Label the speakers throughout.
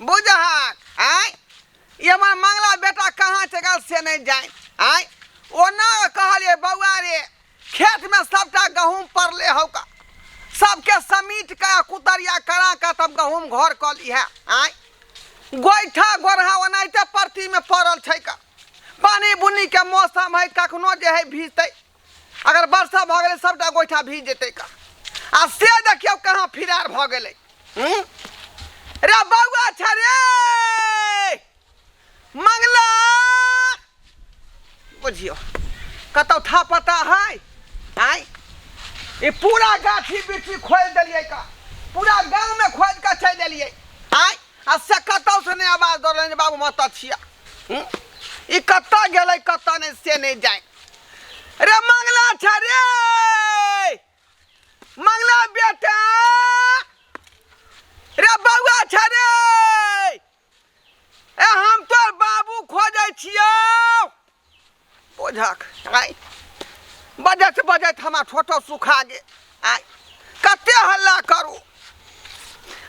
Speaker 1: बुझहक आँय, ई हमर मंगला बेटा कहाँ चलि गेल से नहि जानि। आँय, ओना कहलियै बौआ रे, खेतमे सबटा गहूँम पड़ले हौ का, सबके समीट कऽ कुतरिया करा कऽ तब गहूँम घर कऽ लिहे। आँय, गोइठा गोरहा ओनाहिते परतीमे पड़ल छै का, पानि बुन्नीके मौसम है, कखनो जे है भीजतै, अगर वर्षा भऽ गेलै सबटा गोइठा भीज जेतै का। आ से देखियौ कहाँ फिरार भऽ गेलै। रे बौआ छ रे मंगला, बुझियौ कतौ था पता है। आँय, ई पूरा गाछी बिरछी खोलि देलियै का, पूरा गाँवमे खोजि कऽ चलि एलियै। आँय, आ से कतौ से नहि आवाज दौड़लै जे बाबू मत छिया। ई कतऽ गेलै कतऽ नहि से नहि जाय। रे मंगला छ रे मंगला बेटा, रे बौआ छ रे, ए हम तोर बाबू खोजै छियौ। बोझक आइ बजैत बजैत हमरा ठोठो सुखा गेल। आइ कते हल्ला करू,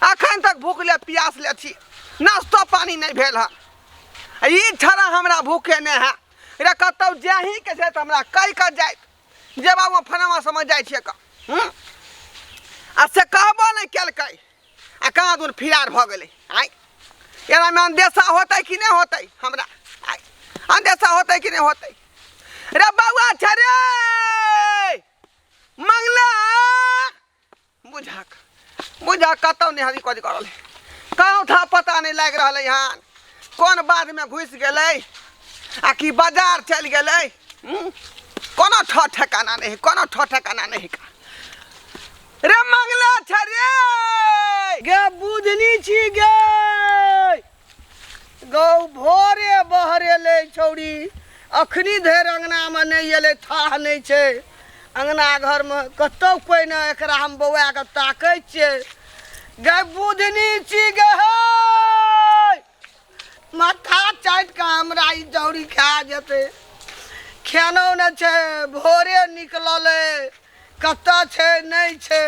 Speaker 1: अखन तक भूखले प्यास ले छी, नाश्तो पानी नहि भेल हँ, ई छड़ा हमरा भूखे नहि है। रे कतौ जाही के छै तऽ हमरा कहि कऽ जाइत जे बाबू फलामा समय जाइ छियै कऽ। आ से कहबो नहि केलकै आ कहाँ दूर फिरार भऽ गेलै। आँय, एनामे अंदेशा होतै कि नहि होतै हमरा? आँय, अंदेशा होतै कि नहि होतै? रे बौआ छ रे मंगला, बुझक बुझक कतौ नहि हरी कथी करल, कहाँ था पता नहि लागि रहलै हन, कोन बाधमे घुसि गेलै आ कि बाजार चलि गेलै। कोनो ठो ठेकाना नहि, कोनो ठो ठेकाना नहि का। रे मंगला छ रे
Speaker 2: गे बुधनी छी गे, गौ भोरे बहरेलै छौड़ी, अखनी धरि अङ्गनामे नहि एलै, थाह नहि छै अङ्गना घरमे कतौ कोइ नहि। एकरा हम बौआके ताकै छियै। गे बुधनी छी गे, हे माथा चाटि कऽ हमरा ई जौड़ी खा जेतै। खेनो नहि छै, भोरे निकललै, कतऽ छै नहि छै।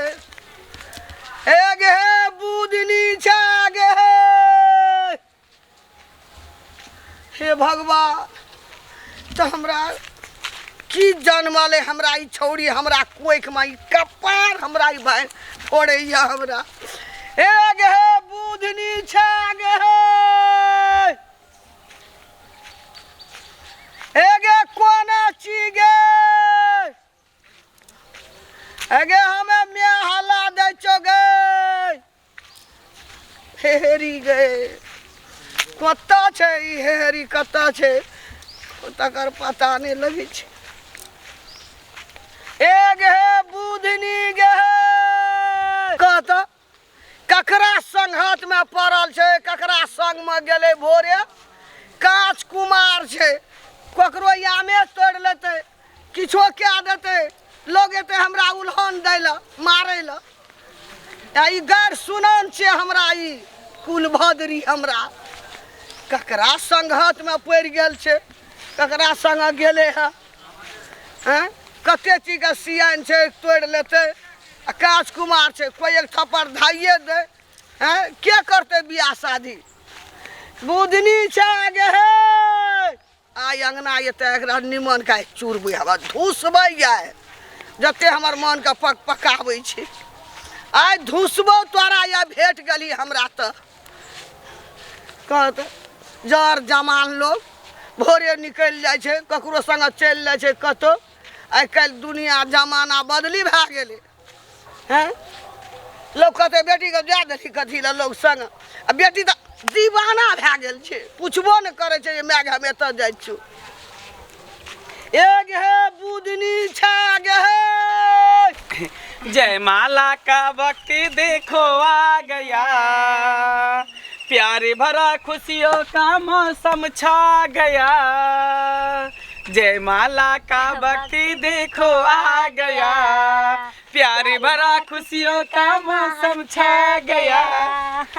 Speaker 2: हे गे हे बुधनी छै गे, हे हे भगवान, तऽ हमरा की जनमल हमरा ई छौड़ी, हमरा कोखिमे ई कपार हमरा ई भाइ फोड़ैया हमरा। हे गे हे बुधनी छै गे, हे हे गे कोना छी गे, हे गे हमे म्या हल्ला दै छौ गे। हेरी गे कतऽ छै ई हेरी, कतऽ छै तकर पता नहि लगै छै। ए गे बुधनी गे, कह तऽ ककरा संघातमे पड़ल छै, ककरा संगमे गेलै भोरे? काँच कुमार छै, ककरो यामे तोड़ि लेतै, किछो कए देतै, लोग एतै हमरा उल्हन दै लए, मारै लए। आ ई गैर सुनन छै हमरा ई कुलभद्री, हमरा ककरा संघातमे पड़ि गेल छै, ककरा संग गेलै हँ? आँय, कते चीजके सिआन छै, तोड़ि लेतै। आ काँच कुमार छै, कोइ एक थप्पड़ धाइए दै, आँय, के करतै बियाह शादी? बुधनी छै गे हे, आइ अङ्गना एतै एकरा निमन का चूरबै, हवा धुसबै आइ, जते हमर मनके पक पकाबै छै आइ धुसबौ तोरा। आइ भेट गेली हमरा तऽ कहत जर जमान लोग भोरे निकलि जाइ छै, ककरो संगे चलि जाइ छै कतहु। आइ काल्हि दुनिया जमाना बदली भए गेलै। हैं, लोक कहतै बेटीके जाय देलही कथी लए लोक संग, आ बेटी तऽ दीवाना भए गेल छै, पुछबो नहि करै छै जे माय गे हम एतऽ जाइ छियौ। ए गे हे बुदनी छै गे हे।
Speaker 3: जयमाला का वक्त देखो आ गया, प्यार भरा खुशियों का मौसम छा गया। जयमाला का वक्त देखो आ गया, प्यार भरा खुशियों का मौसम छा गया।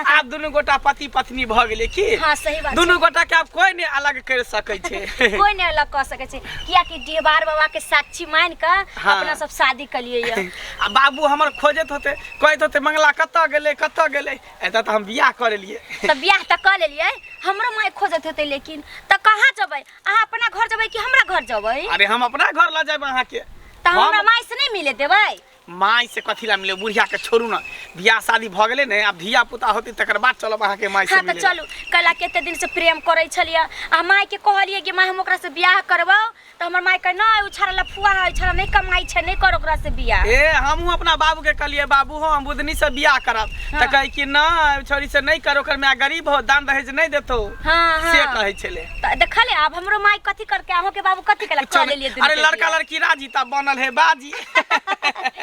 Speaker 3: आब दुनू गोटा पति पत्नी भऽ गेलै की?
Speaker 4: हाँ, सही बात।
Speaker 3: दुनू गोटा के आब कोई नहीं अलग कर सकै छै।
Speaker 4: कोई नहीं अलग कऽ सकै छै, कियाकि डिहबार बाबा के साक्षी मान कऽ
Speaker 3: हाँ।
Speaker 4: अपना सब शादी कलियै ये।
Speaker 3: आ बाबू हमर खोजैत होते, कहैत होते मंगला कतऽ गेलै कतऽ गेलै, एतऽ तऽ हम बियाह कऽ लेलियै।
Speaker 4: तऽ बियाह तऽ कऽ लेलियै, हमरो माय खोजैत होतै, लेकिन तऽ कहाँ जेबै अहाँ? अपना घर जेबै कि हमरा घर जेबै?
Speaker 3: अरे हम अपना घर लऽ जायब अहाँके।
Speaker 4: तऽ हमरा माय से नहीं मिले देबै?
Speaker 3: माय से कथी ला मिले, बुढ़िया के छोड़ू ना, बियाह शादी भऽ गेलै ने, आब धिया पुता होतै तकर बाद चलब अहाँके माय से
Speaker 4: हाँ तऽ
Speaker 3: मिले।
Speaker 4: चलू। कैला कते दिन से प्रेम करै छलियै आ माय के कहलियै कि माय हम ओकरा से बियाह करबौ, तऽ हमर माय कहे नहीं, उ छड़ा लफुआ है, छड़ा नहीं कमाई छै, नहीं कर ओकरा से बियाह।
Speaker 3: ए हमहूँ अपना बाबू के कहलियै, बाबू हो हम बुधनी से बियाह करब, तऽ कहै कि नहि छोरी से नहीं कर, ओकर माय गरीब हो, दान दहेज नहीं देतौ।
Speaker 4: हाँ
Speaker 3: से
Speaker 4: हाँ
Speaker 3: कहै छलै।
Speaker 4: तऽ देखले आब हमरो माय कथी करके, अहूँ के बाबू कथी केलक, कऽ लेलियै दुनू
Speaker 3: अरे
Speaker 4: के
Speaker 3: लड़का
Speaker 4: बियाह।
Speaker 3: लड़की राजी तब बनल है बाजी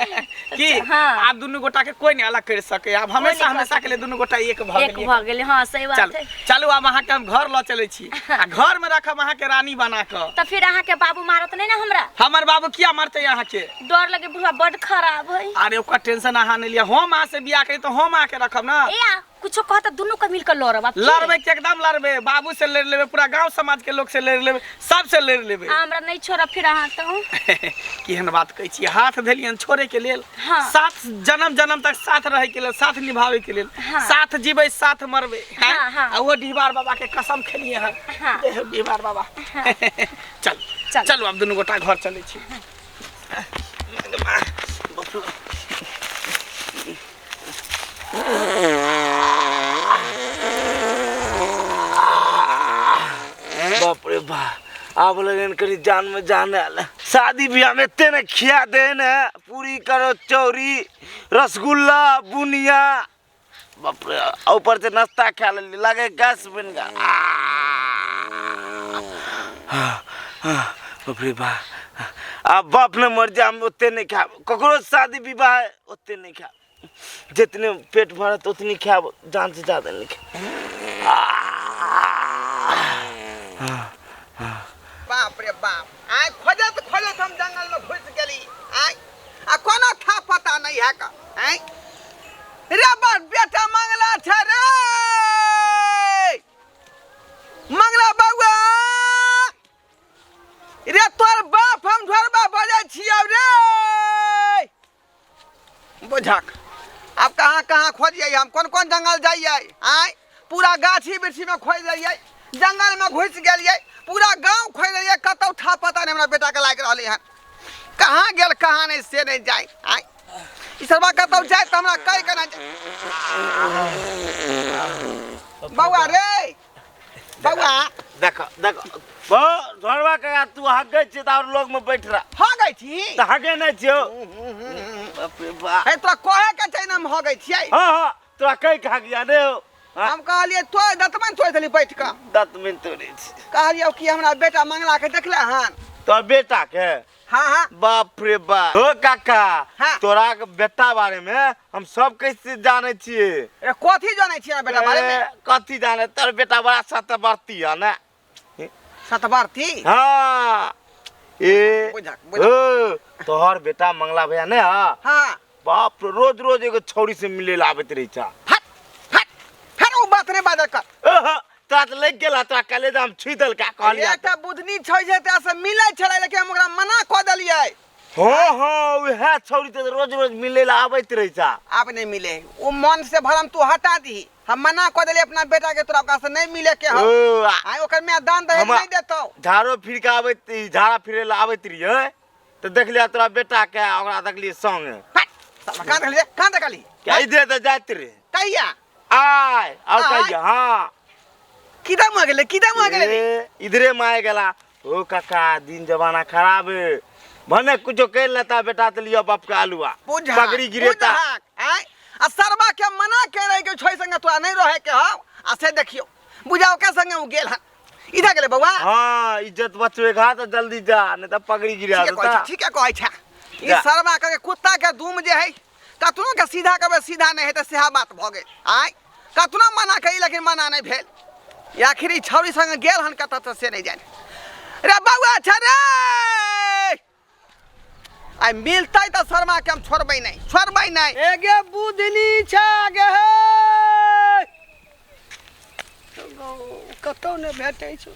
Speaker 3: की।
Speaker 4: हाँ।
Speaker 3: आब दुनू गोटा के कोई नहीं अलग कर सके, आब हमेशा
Speaker 4: नहीं कर
Speaker 3: हमेशा के लिए दुनू गोटा एक भऽ
Speaker 4: एक
Speaker 3: गेलियै।
Speaker 4: भऽ गेलै, हाँ सही बात
Speaker 3: चलू
Speaker 4: है।
Speaker 3: चलू, आब अहाँके हम घर लऽ चलै छी आ घर में रखब अहाँके रानी बना कऽ।
Speaker 4: तऽ फिर अहाँके बाबू मारत नहीं ना हमरा?
Speaker 3: हमर बाबू किया मारतै अहाँके?
Speaker 4: डर लगे, बुढ़वा बड खराब है।
Speaker 3: अरे ओकर टेंशन अहाँ नहीं लिअ, हम अहाँ से बियाह करी तऽ हम अहाँके रखब ना।
Speaker 4: ए आ कुछो कहत दुनू के मिलकर लड़ब आब की?
Speaker 3: लड़बै के एकदम लड़बै, बाबू से लड़ लेबै, पूरा गांव समाज के लोग से लड़ लेबै, सब से लड़ लेबै।
Speaker 4: आ हमरा नहीं छोड़ब फिर अहाँ तो।
Speaker 3: केहन बात कहै छी, हाथ धेलियन छोड़े के लेल?
Speaker 4: हाँ।
Speaker 3: सात जन्म जन्म तक साथ रहे के लेल, साथ निभावे के लेल।
Speaker 4: हाँ।
Speaker 3: साथ जीबै साथ मरबै, हैं?
Speaker 4: हाँ, हाँ।
Speaker 3: आ वो डिहबार बाबा के कसम खेलिए हन।
Speaker 4: हाँ।
Speaker 3: जय हो डिहबार बाबा। चल
Speaker 4: चल।
Speaker 3: चलू, आब दुनू गोटा घर चलै छी।
Speaker 5: बाप रे बाप, आब लगन कनी जान में जान आयल। शादी ब्याह में एते ने खिया दे ने, पूरी करो चौरी रसगुल्ला बुनिया, बाप रे, आ ऊपर से नाश्ता खा लेली, लागे गैस बन गया। बाप रे बाप, आब बाप ने मर जा, हम ओते नहीं खाब। ककरो शादी विवाह है ओते नहीं खाब, जितने पेट भरत उतनी खाब, जान से ज्यादा नहीं खाब।
Speaker 1: बाप रे बाप, आय खोजत खोजत हम जंगल में घुस गेली, आय आ कोनो था पता नहीं है का। आय रे बाप, बेटा मंगला छै रे, मंगला बउआ रे, तोर बाप हम ढोरबा बजै छियौ रे। बुझक आब कहाँ कहाँ खोजियै हम, कोन कोन जंगल जाइयै? आय पूरा गाछी वृक्षी में खोजि देलियै, जंगल में घुसि गेलियै, पूरा गाँव खोजि देलियै, कतौ था पता नहीं हमरा बेटा के लागि रहलै हन, कहाँ गेल कहाँ नहीं से नहीं जाय। आय ई सरबा कतौ जाय तऽ हमरा कहि केना जाय। बौआ रे बौआ,
Speaker 5: देखो देखो घरवा के तू हगे छी तऽ और लोग में बैठ रहा।
Speaker 1: हगै छी?
Speaker 5: तऽ हगे नहीं छियो, बाप रे बाप।
Speaker 1: हे तोरा कहे के छै ने हम हगै छियै?
Speaker 5: हाँ हाँ, तोरा कहि के हगिया ने हो। हाँ?
Speaker 1: हम कहलियै तो दतमन तोड़ि देली बैठ कऽ।
Speaker 5: दतमन तोड़ै छी।
Speaker 1: कहलियै कि हमरा बेटा मंगला के देखले हन?
Speaker 5: तोर बेटा के?
Speaker 1: हाँ हाँ।
Speaker 5: बाप रे बाप, हो काका।
Speaker 1: हाँ।
Speaker 5: तोरा के बेटा बारे में हम सब कैसे जाने छियै।
Speaker 1: रे कथी जानै छियै हमरा बेटा बारे में?
Speaker 5: ए, कथी जाने, तोर बेटा बड़ा सतबरती है ना।
Speaker 1: सतबरती?
Speaker 5: हाँ ए
Speaker 1: बुझक, बुझक।
Speaker 5: ओ, तोहर बेटा मंगला भैया ने? हाँ
Speaker 1: हाँ।
Speaker 5: बाप रे, रोज रोज एगो छौड़ी से मिले ला आबैत रहे छा।
Speaker 1: हट हट, फेर ओ बात नहीं बाजल कर।
Speaker 5: ओहो, तोरा तऽ लागि गेल, तोरा कलेजा हम छुइ देलका कहलिया।
Speaker 1: एकटा बुधनी छै जे तोरा से मिलै छलै, लेकिन हम ओकरा मना कऽ देलियै।
Speaker 5: हाँ हाँ, उएह छौड़ी तऽ रोज रोज मिले ला आबैत रहे छा।
Speaker 1: आब नहीं मिले, ओ मन से भरम तू हटा दही। हम मना कऽ देलियै अपना बेटा के, तोरा ओकरा से नहीं मिले के हौ।
Speaker 5: ओ,
Speaker 1: आइ ओकर माय दान दहेज
Speaker 5: हमरा
Speaker 1: नहीं देतौ।
Speaker 5: झाड़ो फिर के आबैत, झाड़ा फिरे ला आबैत रहियै तऽ देखलियै तोरा बेटा के आ ओकरा देखलियै संगे।
Speaker 1: हट साला, कहाँ देखलियै कहाँ देखली?
Speaker 5: क्या इधर तऽ जाइत रहे।
Speaker 1: कहिया?
Speaker 5: आय और
Speaker 1: आय?
Speaker 5: कहिया? हाँ।
Speaker 1: किधर मुँह गेलै, किधर मुँह गेलै रे?
Speaker 5: ए, इधरे माय गेला। ओ काका, दिन जमाना खराब है, भने कुछो कर लेता बेटा तऽ लिअ बाप के आलुआ
Speaker 1: बुझा
Speaker 5: पगड़ी गिरेता।
Speaker 1: बुझाक, आँय आ सरबा के मना के रहे के छोई संगे तोरा नहीं रहे के हौ, आ से देखियो बुझाओ के संगे उ गेल हन, इधर गेलै बौआ।
Speaker 5: हाँ, इज्जत बचबे खा तऽ जल्दी जा, नहीं तऽ पगड़ी गिरा
Speaker 1: ठीके कहै
Speaker 5: देता।
Speaker 1: छै, ठीके कहै छै। ई
Speaker 5: जा।
Speaker 1: सरबा के कुत्ता के दुम जे है, कतनो के सीधा करबै सीधा नहीं हेतै, सेहा बात भऽ गेल। आँय कतनो मना करी लेकिन मना नहीं भेल। आखिर ई छौड़ी संगे गेल हन कतऽ तऽ से नहीं जाने। रे बौआ छै रे। आइ मिलतै तऽ शर्मा के हम छोड़बै नहि, छोड़बै नहि।
Speaker 2: एगे बुधनी छै गे हे, कतौ नहि भेटै छौ।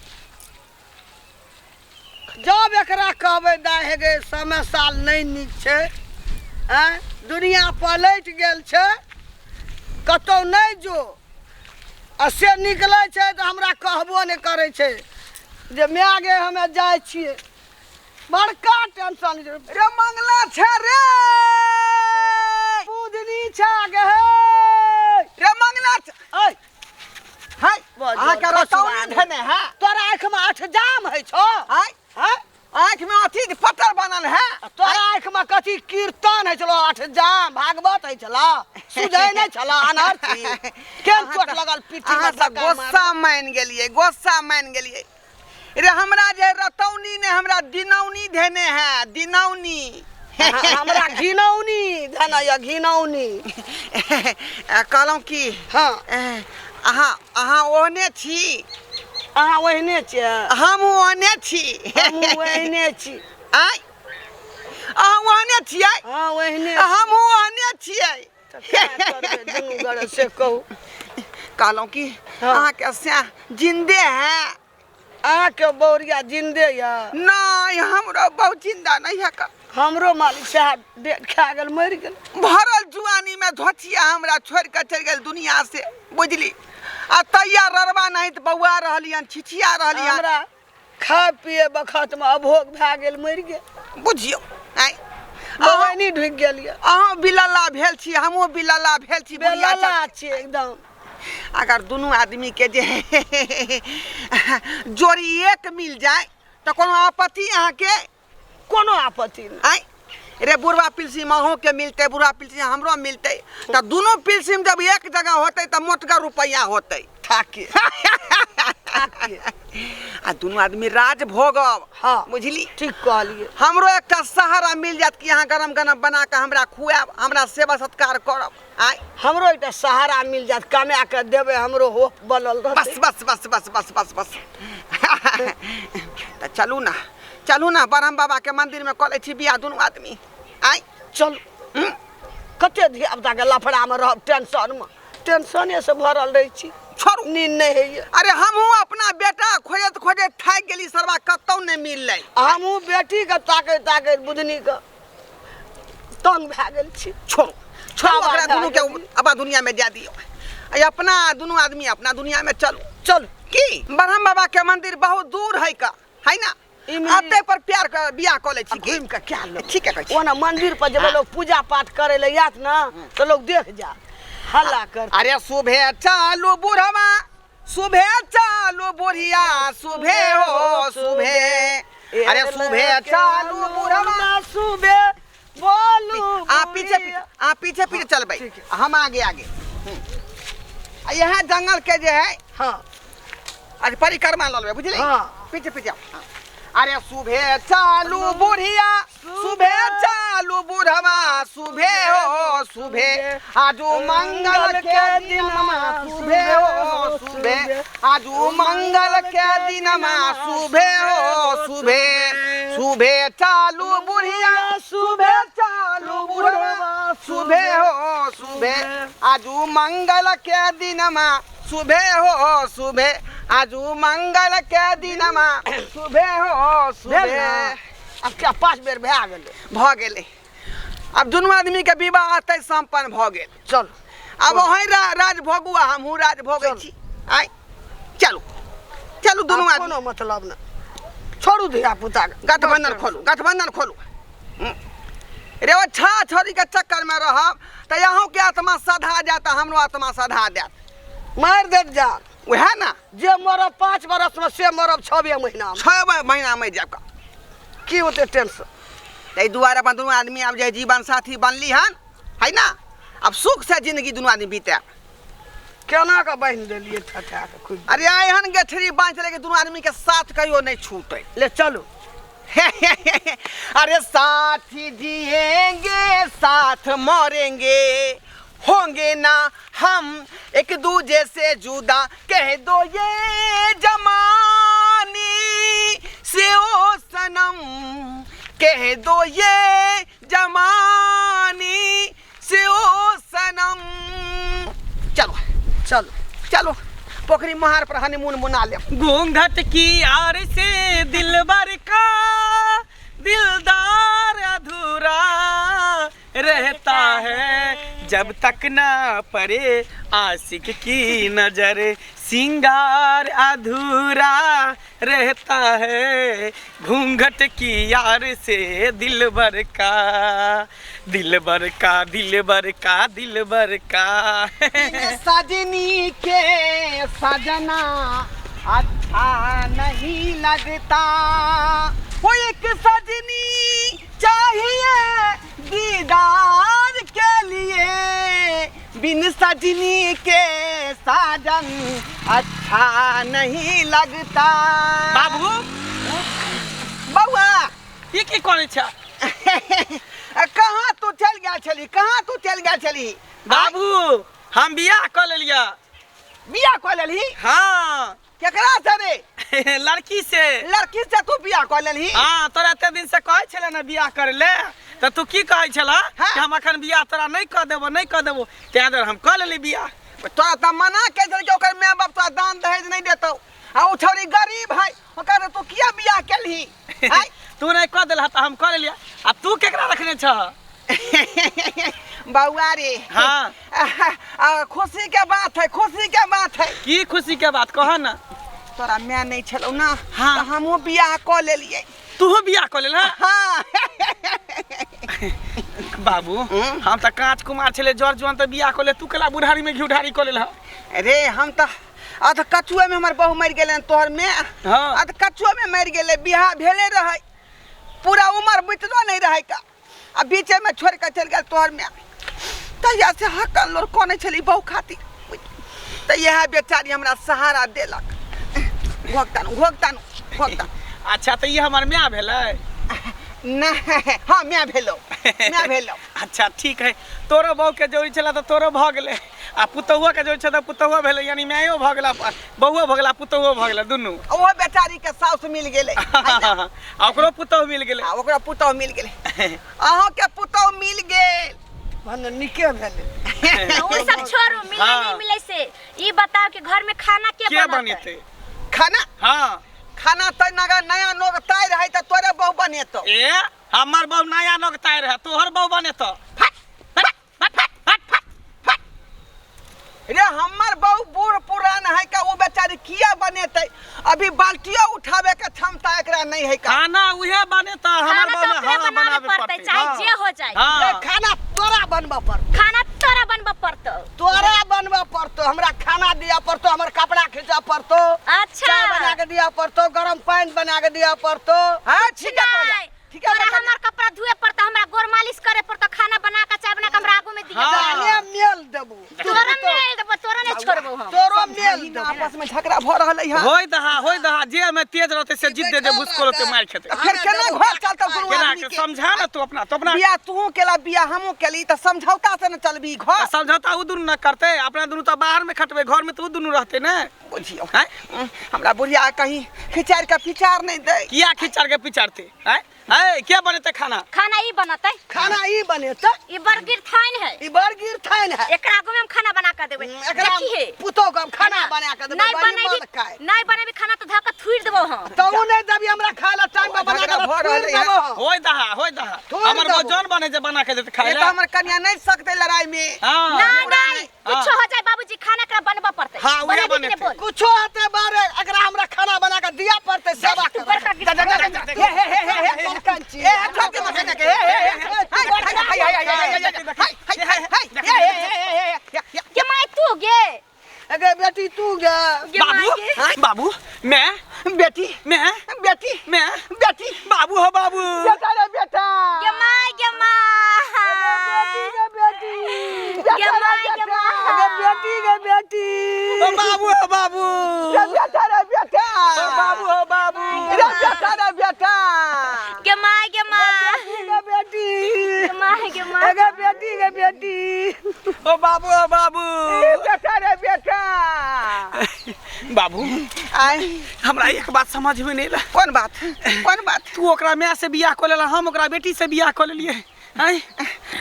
Speaker 2: जब एकरा कहबै दाइ हे गे, समय साल नहि नीक छै, आँय, दुनिया पलटि गेल छै, कतौ नहि जो, आ से निकलै छै तऽ हमरा कहबो नहि करै छै जे माय गे हमे जाइ छियै। बड़का टेंशन छै।
Speaker 1: रे मंगला छै रे,
Speaker 2: बुधनी छै गे हे।
Speaker 1: रे मंगला छै।
Speaker 2: ऐ
Speaker 1: है
Speaker 2: बजर
Speaker 1: अहाँके रतौनी
Speaker 2: खसुआ
Speaker 1: धेने है।
Speaker 2: तोरा आँखिमे अठजाम होइ छौ?
Speaker 1: आँय?
Speaker 2: हँ?
Speaker 1: आँखिमे अथी पत्थर बनल है।
Speaker 2: तोरा आँखिमे कथी कीर्तन होइ छलौ? अठजाम भागवत होइ छलौ? सुझै नहि छलौ? अनहर छी? केहन चोट लगल पीठी?
Speaker 1: अहाँ सब गोस्सा मानि गेलियै, गोस्सा मानि गेलियै। रे हमरा जे रतौनी ने हमरा दिनौनी धेने है, दिनौनी।
Speaker 2: हमरा घिनौनी धेने यऽ, घिनौनी।
Speaker 1: कहलहुँ की,
Speaker 2: हँ,
Speaker 1: अहाँ ओहने छी।
Speaker 2: अहाँ ओहने छियै।
Speaker 1: हमहूँ ओहने छी।
Speaker 2: हमहूँ ओहने छी।
Speaker 1: आँय, अहाँ ओहने छियै?
Speaker 2: हँ, ओहने।
Speaker 1: हमहूँ ओहने छियै।
Speaker 2: तऽ क्या करबै दुनू गोरे से कहू।
Speaker 1: कहलहुँ की,
Speaker 2: हँ।
Speaker 1: अहाँके सएह जिन्दे है?
Speaker 2: अहाँके बौरिया जिन्दे यऽ?
Speaker 1: नहि, हमरो बहुत जिन्दा नहीं है का।
Speaker 2: हमरो मालिक साहब डेट खा गेल, मरि गेल।
Speaker 1: भरल जुआनी में धोतिया हमरा छोड़ के चलि गेल दुनिया से, बुझली? आ तैया ररबा नहीं तऽ बौआ रहलियन, छिछिया रहलियन।
Speaker 2: हमरा खाय पिए बखतमे अभोग भए गेल, मरि गेल।
Speaker 1: बुझियौ, आँय, अहाँ
Speaker 2: बवैनी ढुकि गेल यऽ।
Speaker 1: अहाँ बिलल्ला भेल छी, हमहूँ बिलल्ला भेल छी, बुढ़िया।
Speaker 2: बेलला छियै एकदम।
Speaker 1: अगर दुनू आदमी के जे जोड़ी एक मिल जाए तऽ कोनो आपत्ति अहाँके?
Speaker 2: कोनो आपत्ति नहि।
Speaker 1: आँय रे, बुढ़वा पिलसी अहूँके मिलतै, बुढ़वा पिलसी हमरो मिलतै, तऽ दुनू पिलसीम जब एक जगह होतै तऽ मोटगर रुपैआ होतै।
Speaker 2: ठाके ठाके।
Speaker 1: आ दुनू आदमी राज भोगब।
Speaker 2: हँ।
Speaker 1: बुझली?
Speaker 2: ठीक कहलियै।
Speaker 1: हमरो एकटा सहारा मिल जायत कि अहाँ गरम गरम बना कऽ हमरा खुआएब, हमरा सेवा सत्कार करब। आँय,
Speaker 2: हमरो एकटा सहारा मिल जायत, कमा कऽ देबै, हमरो होप बनल
Speaker 1: बस
Speaker 2: रहतै।
Speaker 1: बस बस बस बस बस बस। तऽ चलू ने, चलू ने, ब्रह्म बाबा के मंदिर में कऽ लै छी बियाह दुनू आदमी। आँय,
Speaker 2: चलू। कते धिया पुताके लफड़ामे रहब, टेंशनमे, टेंशनेसँ भरल रहै छी।
Speaker 1: छोड़ू।
Speaker 2: नींद नहि होइए।
Speaker 1: अरे हमहूँ अपना बेटा खोजैत खोजैत थाकि गेली सरवा, कतहु नहि मिललै।
Speaker 2: हमहूँ बेटीके ताकैत ताकैत बुधनीके तंग भए गेल छी।
Speaker 1: छोड़ू, छोड़ू।
Speaker 2: आवाज
Speaker 1: ओकरा दुनू के
Speaker 2: भए गेल।
Speaker 1: अपना दुनिया में जा दियौ, आ अपना दुनू आदमी अपना दुनिया में चलू।
Speaker 2: चलू।
Speaker 1: की ब्रह्म बाबा के मंदिर बहुत दूर है का है ना? अते पर प्यार के बियाह कऽ लै छी।
Speaker 2: घुमि कऽ क्या लेब?
Speaker 1: ठीक है, कहै छी।
Speaker 2: ओना मंदिर पर जेबै, लोग पूजा पाठ करे लए आयत ने तऽ लोग देख जायत, हल्ला कर।
Speaker 1: अरे सुबह चालू बुढ़वा, सुबह चालू बुढ़िया, सुबह हो सुबह। अरे सुबह चालू बुढ़वा,
Speaker 2: सुबह बोलू।
Speaker 1: आ पीछे पीछे, आ पीछे पीछे चलबै,
Speaker 2: ठीक है।
Speaker 1: हम आगे आगे। आ यहाँ जंगल के जे है,
Speaker 2: हाँ,
Speaker 1: अरे परिक्रमा लऽ लेबै, बुझली?
Speaker 2: हाँ।
Speaker 1: पीछे पीछे आउ। हाँ। अरे सुबह चालू बुढ़िया, सुबह चालू बुढ़वा, सुबह हो सुबह, आजू मंगल के दिनमा, सुबह हो सुबह, आजू मंगल के दिनमा, सुबह हो सुबह। सुबह चालू बुढ़िया, सुबह चालू बुढ़वा, सुबह हो सुबह, आजू मंगल के दिनमा, सुबह हो सुबह, आजू मंगल के दिनमा, सुबह हो
Speaker 2: भेल
Speaker 1: सुबह।
Speaker 2: ने? आब क्या 5 बेर भए गेलै?
Speaker 1: भऽ गेलै। आब दुनू आदमीके विवाह एतै सम्पन्न भऽ गेल।
Speaker 2: चल।
Speaker 1: आब अहीं राज भोगू आ हमहूँ राज भोगै छी। आइ चलू, चलू दुनू
Speaker 2: आब
Speaker 1: आदमी।
Speaker 2: कोनो मतलब नहि, छोड़ू धिया पुताके।
Speaker 1: गठबंधन खोलू, गठबंधन खोलू। रे ओ छा छोरीके चक्करमे रहब तऽ अहूँके आत्मा सधा जायत आ हमरो आत्मा सधा देत।
Speaker 2: मारि देत जान।
Speaker 1: उएह ने।
Speaker 2: जे मरब 5 बरसमे से मरब 6 महीनामे।
Speaker 1: 6 महीनामे जायब।
Speaker 2: की ओते टेंशन?
Speaker 1: ताहि दुआरे अपन दुनू आदमी आब जे जीवन साथी बनली हन है ना, आब सुख से जिंदगी दुनू आदमी बितायब।
Speaker 2: केना कऽ बान्हि देलियै ठठा कऽ खूब?
Speaker 1: अरे एहन गेठरी बाँधि लेके दुनू आदमी के साथ कहियो नहीं छूटे।
Speaker 2: ले चलू।
Speaker 1: अरे साथ जिएंगे साथ मरेंगे, होंगे ना हम एक दूजे से जुदा, कह दो ये जमानी से कह दो ये जमानी से ओ सनम। चलो
Speaker 2: चलो
Speaker 1: चलो, पोखरी महार पर हनीमून मना ले।
Speaker 3: घूंघट की आर से दिलबर का दिलदार अधूरा रहता है, जब तक ना पड़े आशिक की नजर सिंगार अधूरा रहता है। घूंघट की यार से दिलबर का, दिलबर का, दिलबर का, दिलबर का।
Speaker 1: सजनी के सजना अच्छा नहीं लगता, वो एक सजनी चाहिए दीदार के लिए, बिन सजनी के साजन अच्छा नहीं लगता।
Speaker 3: बाबू
Speaker 1: बउआ
Speaker 3: ई की करै छ?
Speaker 1: कहाँ तू चल गया छली, कहाँ तू चल गया छली?
Speaker 3: बाबू हम बियाह कऽ लेलियै।
Speaker 1: बियाह कऽ लेलही?
Speaker 3: हाँ।
Speaker 1: केकरा से रे?
Speaker 3: लड़की से।
Speaker 1: लड़की से तू बियाह कऽ लेलही?
Speaker 3: हाँ, तोरा एते दिन से कहै छले ने बियाह करे ले, तऽ तू की कहै छला?
Speaker 1: हाँ।
Speaker 3: कि हम अखन बियाह तोरा नहीं कऽ देबो, नहीं कऽ देबो, ताहि दुआरे हम कऽ लेली बियाह।
Speaker 1: तोरा तऽ मना के देलकै ओकर माय बाप तोरा दान दहेज नहीं देतौ, आ ओ छौड़ी गरीब है, ओकर तू किया बियाह केलही? आँय?
Speaker 3: तू नहीं कऽ देलह तऽ हम कऽ लेलियै। आ तू केकरा रखने छह?
Speaker 1: बउआ रे।
Speaker 3: हाँ।
Speaker 1: खुशी के बात है, खुशी के बात है।
Speaker 3: की खुशी के बात कह ना?
Speaker 1: तोरा माय नहीं छलौ ना,
Speaker 3: हाँ।
Speaker 1: तऽ हमहूँ बियाह कऽ लेलियै।
Speaker 3: तूहो बियाह कऽ लेलह?
Speaker 1: हाँ।
Speaker 3: बाबू हम तऽ काँच कुमार छलै, जर जुआन तऽ बियाह कऽ ले, तू केला बुढ़ारी में घी ढारी कऽ लेलह?
Speaker 1: रे हम तऽ अध कछुए में हमर बहू मरि गेलै, तोहर माय।
Speaker 3: हाँ।
Speaker 1: अध कछुए में मरि गेलै, बियाह भेले रहै, पूरा उमर बीतलो नहीं रहै का, आ बीचे में छोड़ के चलि गेल तोहर माय। तहिया से हकन लोर कनै छली बहू खातिर, तऽ इएह बेचारी हमरा सहारा देलक। घोकतानु घोकतानु घोकतानु।
Speaker 3: अच्छा तऽ ई हमर माय भेलै?
Speaker 1: नहीं, हाँ माय भेलौ, माय भेलौ।
Speaker 3: अच्छा ठीक है, तोरो बहू के जरूरी छला तऽ तोरो भऽ गेलै, आ पुतहुओ के जरूरी छला तऽ पुतहुओ भेलै, यानी मायो भऽ गेला, बहुओ भऽ गेला, पुतहुओ भऽ गेला, दुनू।
Speaker 1: ओहो बेचारी के साउस मिल गेलै।
Speaker 3: आ ओकरो पुतहु मिल गेलै।
Speaker 1: आ ओकरो पुतहु मिल गेलै, अहों के पुतहु मिल गेल।
Speaker 2: भने नीके भेलै।
Speaker 4: ओ सब छोड़ू, मिले
Speaker 3: हाँ।
Speaker 4: नहीं मिले से ई बताओ कि घर में खाना के
Speaker 3: के
Speaker 4: बनतै?
Speaker 3: बनेतै
Speaker 1: खाना?
Speaker 3: हाँ।
Speaker 1: खाना तऽ नगा नया नोग ताय रहै तऽ तोरे बहु बनेतौ।
Speaker 3: ए हमर बहु नया नोग ताय रहै, तोहर बहु बनेतौ।
Speaker 1: फट, फट, फट, फट, फट, फट। रे हमर बहु बूढ़ पुरान है का, ओ बेचारी किया बनेतै? अभी बाल्टियो उठावे के क्षमता एकरा नहीं है का।
Speaker 3: खाना उहे बनेतौ, हमर
Speaker 4: खाना
Speaker 3: बहु
Speaker 4: तो ओकरे
Speaker 3: हाँ,
Speaker 4: बनावे
Speaker 3: बनावे
Speaker 4: पड़तै,
Speaker 3: पड़तै,
Speaker 4: चाहे
Speaker 3: हाँ।
Speaker 4: जे हो जाए।
Speaker 3: हाँ।
Speaker 2: ए, खाना तोरा बनबऽ पड़तौ।
Speaker 4: खाना तोरा बनबऽ पड़तौ।
Speaker 2: तोरा बनबऽ पड़तौ, हमरा खाना दिअ पड़तौ, हमर कपड़ा खींचऽ पड़तौ।
Speaker 4: अच्छा।
Speaker 2: चाय बना के दिअ पड़तौ, गरम पानि बना के दिअ पड़तौ।
Speaker 1: हाँ, ठीक है,
Speaker 4: नहीं,
Speaker 1: कहलियै। ठीक है,
Speaker 4: तोरा
Speaker 1: बता।
Speaker 4: हमर कपड़ा धोए पड़तौ, हमरा गोर मालिश करे पड़तौ, खाना बना के चाय बना के हमरा आगू में दिए
Speaker 3: हाँ।
Speaker 4: पड़तौ।
Speaker 2: जाने मेल देबो।
Speaker 4: तोरा मेल देबो, तोरा नहीं छोड़बो हम।
Speaker 2: तोरो मेल
Speaker 1: समझाही ना,
Speaker 2: देबो।
Speaker 1: आपस में झगड़ा भऽ रहल है।
Speaker 3: होय दहा, होय दहा, जे में तेज रहते से जीत दे, जे भुसकोल होते मार खेते।
Speaker 1: फिर केना घर चलतौ दुनू
Speaker 3: केना
Speaker 1: आदमी
Speaker 3: के
Speaker 1: के?
Speaker 3: समझा ना तू अपना, तो अपना
Speaker 1: बियाह तू केला, बियाह हमहूँ केली, तऽ समझौता से न चलबी घर।
Speaker 3: तऽ समझौता उ दुनू न करते, अपना दुनू तऽ बाहर में खटबे, घर में तऽ उ दुनू रहते ने।
Speaker 1: बुझियौ।
Speaker 3: हैं?
Speaker 1: हमरा बुढ़िया कहीं खिचार के पिचार नहीं दे।
Speaker 3: किया खिचार के पिचारते? हैं? हैं, के बनेतै खाना?
Speaker 4: खाना ई बनतै।
Speaker 2: खाना ई बनेतै।
Speaker 4: ई बरगीर थान है।
Speaker 2: ई बरगीर थान है।
Speaker 4: एकरा आगू में हम खाना बना के देबै।
Speaker 2: एकरा
Speaker 4: देखिहे।
Speaker 2: पुतोह के हम खाना बना के देबै,
Speaker 4: नहीं
Speaker 2: बड़ी
Speaker 4: बनेबी,
Speaker 2: मन खाय।
Speaker 4: नहीं बनेबी खाना तऽ धऽ के थुरि देबौ हम।
Speaker 2: तू नहीं देबी हमरा खाय ला, टाइम पर बना के
Speaker 1: झगड़ा भऽ
Speaker 2: थुरि
Speaker 1: रहलै है।
Speaker 2: देबौ हम।
Speaker 3: होय दहा, होय दहा।
Speaker 2: थुरि
Speaker 3: हमर
Speaker 2: देबौ।
Speaker 3: बौ जौन बने जे बना के देतै खाय
Speaker 1: ये
Speaker 3: ला।
Speaker 1: तऽ हमर कनिया नहीं सकतै लड़ाई में।
Speaker 3: हाँ।
Speaker 4: नहीं, नहीं,
Speaker 3: हाँ।
Speaker 4: कुछो हो जाए बाबूजी, खाना एकरा बनबऽ पड़तै।
Speaker 3: हाँ, उहे
Speaker 4: बनेबी कि नहीं
Speaker 3: बनेतै।
Speaker 4: बोल?
Speaker 2: कुछो हेतै बारे, एकरा हमरा खाना बना के दिया पड़तै, सेवा
Speaker 4: तू
Speaker 2: करबै।
Speaker 4: बड़का
Speaker 1: जा, जा, जा, जा, जा। हे, हे, हे, हे, हे, हे, हे, छोड़ दे मकनिया के। हे, हे, हे, हे, हाय, हाय, हाय, हाय, हाय, हाय, हाय, हाय, हाय, हाय, हाय, हे, हे, हे, हे, हे, हे, हे।
Speaker 4: गे माय तू गे।
Speaker 2: अगे बेटी तू गे।
Speaker 4: गे माय
Speaker 3: बाबू,
Speaker 4: गे।
Speaker 3: बाबू, मैं,
Speaker 1: बेटी,
Speaker 3: मैं,
Speaker 1: बेटी,
Speaker 3: मैं,
Speaker 1: बेटी,
Speaker 3: बाबू हो बाबू।
Speaker 1: बेटा रे बेटा।
Speaker 4: गे माय, गे my.
Speaker 2: गे बेटी।
Speaker 4: गे माय, गे my.
Speaker 2: अगे बेटी, गे बेटी।
Speaker 3: ओ बाबू हो बाबू।
Speaker 1: रे बेटा रे बेटा।
Speaker 3: ओ बाबू हो बाबू।
Speaker 1: रे बेटा रे बेटा।
Speaker 4: गे माय, गे my.
Speaker 2: गे बेटी।
Speaker 4: गे माय, गे my.
Speaker 2: अगे बेटी, गे बेटी।
Speaker 3: ओ बाबू हो बाबू।
Speaker 1: रे बेटा रे बेटा।
Speaker 3: बाबू,
Speaker 1: आय।
Speaker 3: हमरा एक बात समझ में नहीं एला।
Speaker 1: कोन बात, कोन बात?
Speaker 3: तू ओकरा माय से बियाह कऽ लेला, हम ओकरा बेटी से बियाह कऽ लेलियै। आँय?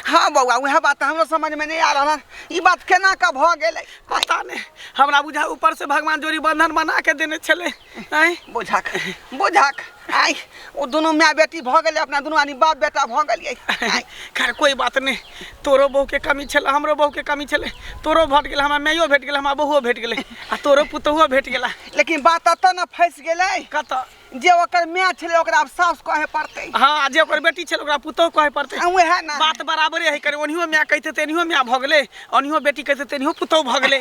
Speaker 1: हाँ बौआ, वएह बात हमरो समझ में नहीं आ रहा, ई बात केना का भऽ गेलै
Speaker 3: पता नहीं। हमरा बुझा ऊपर से भगवान जोड़ी बंधन बना के देने छलै। आँय?
Speaker 1: बुझक बुझक, आइ ओ दुनू माय बेटी भऽ गेलै, अपना दुनू आदमी बाप बेटा भऽ गेलियै। आइ।
Speaker 3: खैर कोई बात नहीं, तोरो बहू के कमी छलै, हमरो बहू के कमी छलै, तोरो भेट गेल, हमरा माइयो भेट गेल, हमरा बहुओ भेट गेलै, आ तोरो पुतोहुओ भेट गेला।
Speaker 1: लेकिन बात एतऽ ने फँसि गेलै।
Speaker 3: कतऽ?
Speaker 1: जे ओकर माय छलै ओकरा आब साउस कहे पड़तै।
Speaker 3: हाँ, जे ओकर बेटी छलै ओकरा पुतोहु कहे पड़तै।
Speaker 1: आ, उएह ने
Speaker 3: बात बराबरे है। करे ओनियो माय कहते तेनियो माय भऽ गेलै, ओनियो बेटी कहते तेनियो पुतोहु भऽ गेलै।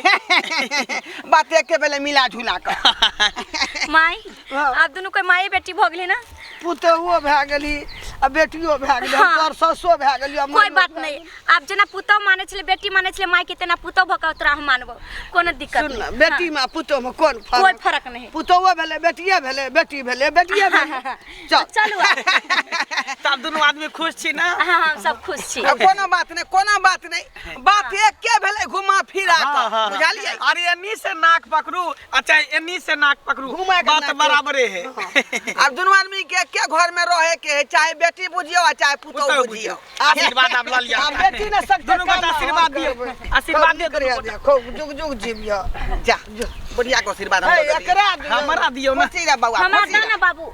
Speaker 1: बात एके भेलै मिला जुला कऽ।
Speaker 4: माय, आब दुनू कोई माये बेटी भऽ गेलै ना।
Speaker 2: पुतोहुओ भए गेली आ बेटियो भए गेली, हम
Speaker 4: हाँ।
Speaker 2: तोहर ससुओ भए गेली आ
Speaker 4: कोई
Speaker 2: माइयो
Speaker 4: बात
Speaker 2: भए
Speaker 4: नहीं, आब जेना पुतोह मानै छलै, बेटी मानै छलै माय के, तेना पुतोह भऽ कऽ तोरा हम मानबो, कोनो दिक्कत
Speaker 2: सुन
Speaker 4: नहीं।
Speaker 2: ने, बेटी में आ पुतोह में कोन
Speaker 4: हाँ, कोई
Speaker 2: फर्क?
Speaker 4: फर्क नहीं।
Speaker 2: पुतोहुओ भेलै बेटिए भेलै, बेटी भेलै बेटिए भेलै। चल
Speaker 4: चलू आब।
Speaker 3: तब दुनू आदमी खुश छी ना?
Speaker 4: हाँ, हम सब खुश छी।
Speaker 1: आ, कोनो बात नहीं, कोनो बात नहीं, बात एके भेलै घुमा फिरा कऽ, बुझलियै?
Speaker 3: अरे एन्नी से नाक पकड़ू आ चाहे एन्नी से नाक पकड़ू,
Speaker 2: घुमा के
Speaker 3: बात
Speaker 2: नाक
Speaker 3: बराबरे है।
Speaker 1: आब दुनू आदमी के एके घर में रहे के है, चाहे बेटी बुझियौ आ चाहे पुतोहु
Speaker 3: पुतोहु
Speaker 1: बुझियौ।
Speaker 3: आशीर्वाद आब लऽ लिअ।
Speaker 2: आ बेटी ने सकते
Speaker 3: दुनू गोटा
Speaker 2: काम
Speaker 3: आशीर्वाद
Speaker 2: हम
Speaker 3: दियौ,
Speaker 2: करबै।
Speaker 3: आशीर्वाद दियौ दुनू
Speaker 2: करिया
Speaker 3: गोटा।
Speaker 2: दियौ, खूब जुग जुग जीवियौ।
Speaker 1: जा बुढ़िया के आशीर्वाद
Speaker 2: हे,
Speaker 1: हमरो दऽ दियौ।
Speaker 2: एकरा दियौ।
Speaker 3: हमरा दियौ ना।
Speaker 1: खुशी रह बौआ,
Speaker 4: हमरा
Speaker 1: खुशी
Speaker 4: दऽ
Speaker 1: रह।
Speaker 4: ना बाबू।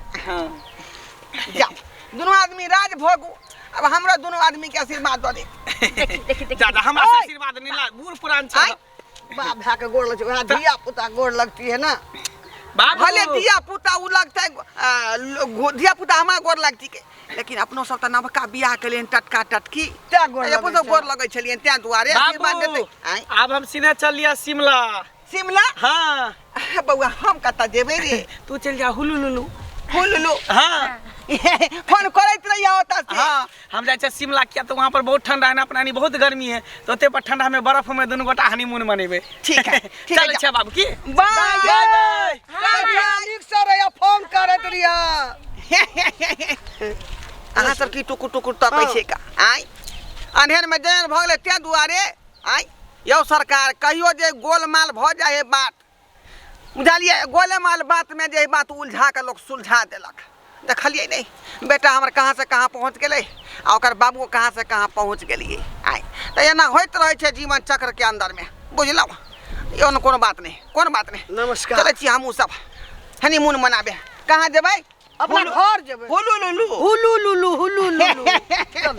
Speaker 1: जा दुनू आदमी राज भोगू, अब हमरो दुनू आदमी के आशीर्वाद दऽ दे।
Speaker 4: देखी देखी देखी।
Speaker 3: जा जा, हमरा से आशीर्वाद नहीं ला, बूढ़ पुरान छै।
Speaker 1: आय।
Speaker 2: बाप भाई के गोड़ लग छै, वएह धिया पुता गोड़ लगती है ना।
Speaker 3: बाबू।
Speaker 1: भले धिया पुता उ लगतै, धिया पुता हमरा गोड़ लगती के, लेकिन अपनो सब तऽ नवका बियाह केलियनि टटका टटकी,
Speaker 2: तें गोड़
Speaker 1: अपनो
Speaker 2: लगै
Speaker 1: सब
Speaker 2: छै।
Speaker 1: गोड़ लगै छलियनि, तें दुआरे आशीर्वाद
Speaker 3: बाबू,
Speaker 1: देतै। आँय?
Speaker 3: आब हम सीधे चल लिया शिमला।
Speaker 1: शिमला?
Speaker 3: हाँ।
Speaker 1: बौआ, हम कतऽ जेबै रे?
Speaker 3: तू चल जा हुलू लुलू।
Speaker 1: हुलुलु?
Speaker 3: हाँ।
Speaker 1: फोन करैत रहिया ओतऽ से।
Speaker 3: हाँ, हम जाइ छियै शिमला, किया तऽ वहाँ पर बहुत ठंडा है ना, अपना बहुत गर्मी है, तो ओते पर ठंडा में बर्फ में दुनू गोटा हनीमून मनेबै।
Speaker 1: ठीक है, ठीक है,
Speaker 3: चलै
Speaker 1: जा।
Speaker 3: छियै बाबू की।
Speaker 1: बाय
Speaker 3: बाय बाय।
Speaker 2: बेटा नीक से रहिया, फोन करैत रहिया।
Speaker 1: अहाँ सब की टुकुर टुकुर तकै छियै का? आँय, अन्हेर में जहन भऽ गेलै तें दुआरे। आँय यौ सरकार, कहियो जे गोलमाल भऽ जाइ है बात, बुझलियै? गोलेमाल बात में जे बात उलझा कऽ लोक सुलझा देलक। देखलियै नहि, बेटा हमर कहाँ से कहाँ पहुँच गेलै आ ओकर बाबू कहाँ से कहाँ पहुँच गेलियै। आँय, तऽ एना होइत रहै छै जीवन चक्रके अन्दरमे, बुझलहुँ? यौ ने कोनो बात नहि, कोनो बात नहि।
Speaker 2: नमस्कार।
Speaker 1: चलै छी हमहूँ सब हनीमून मनाबे। कहाँ जेबै?
Speaker 2: अपना घर जेबै।
Speaker 1: हुलू लुलू।
Speaker 2: हुलू लुलू, हुलू लुलू। चल।